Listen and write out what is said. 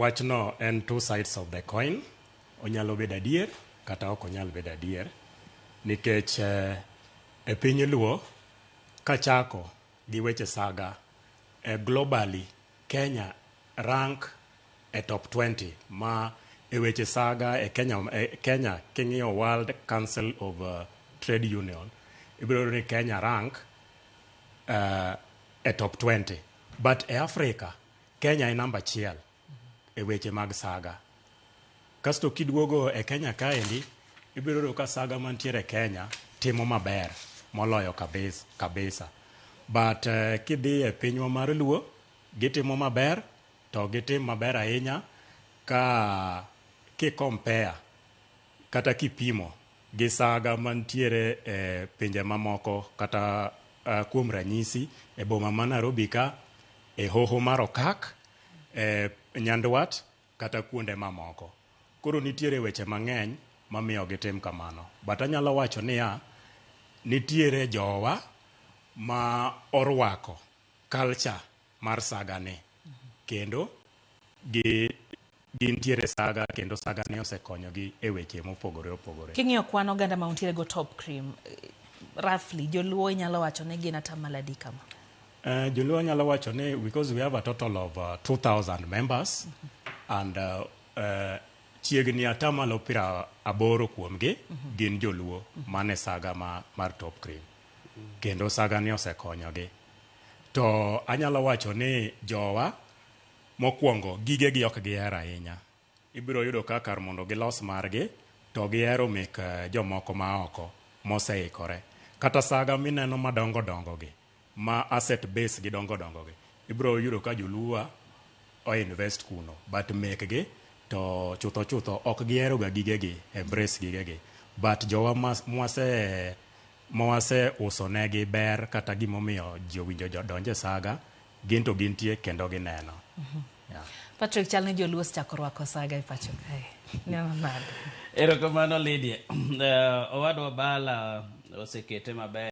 Wachno en two sides of the coin. Onyalo bedo adier kata ok onyal bedo adier. Nikech e piny luo kachako gi weche saga, globally Kenya rank e top 20 ma e weche saga e Kenya, e Kenya king'iyo World Council of Trade Union, ibiro yudo ni Kenya rank e top 20. But e Africa, Kenya e namba achiel e weche mag saga. Kasto kiduogo e Kenya kaendi, ibiro yudo ka saga mantiere e Kenya timo maber moloyo kabisa, kabisa. But kidhi e pinywa mar Luo, gitimo maber, to gitim maber ahinya ka ki compare kata kipimo gi saga mantiere e pinje mamoko kata kuom ranyisi e boma ma Nairobi ka, e hoho mar Okak, e Nyandwat kata kuonde mamoko. Koro nitiere weche mang'eny mamiyo gitim kamano. But anyalo wacho niya, nitiere jowa ma orwako culture mar saga ni kendo gi gintiere saga kendo saga ni osekonyogi e weche mopogore opogore. King'iyo kwan oganda ma untiere go Top Cream, roughly joluo inyalo wacho ni gin atamalo adi kama? Joluo nyalo wacho ni because we have a total of 2000 members and chiegni atamalo 80 kuomgi gin joluo mane saga mar Top Cream. Kendo saga ni osekonyogi. To anyalo wacho ni jowa mokwongo gigegi ok gihero ahinya. Ibiro yudo ka kar mondo gilos margi to gihero mek jomoko ma oko moseikore. Kata saga mineno madongo dongo gi ma asset base gi dongo dongo gi ibiro yudo ka joluo o invest kuno but mekgi to chutho chutho ok gihero ga gigegi, embrace gigegi. But jowa mwase mawase uso negi ber kata gimomiyo ji owinjo donje saga, gin to gintie kendo gineno. Yeah. Patrick, chal ni joluo osechako rwako saga e pacho kae. Neno nade? Erokamano Lydia. Owadwa Bala osekete maber.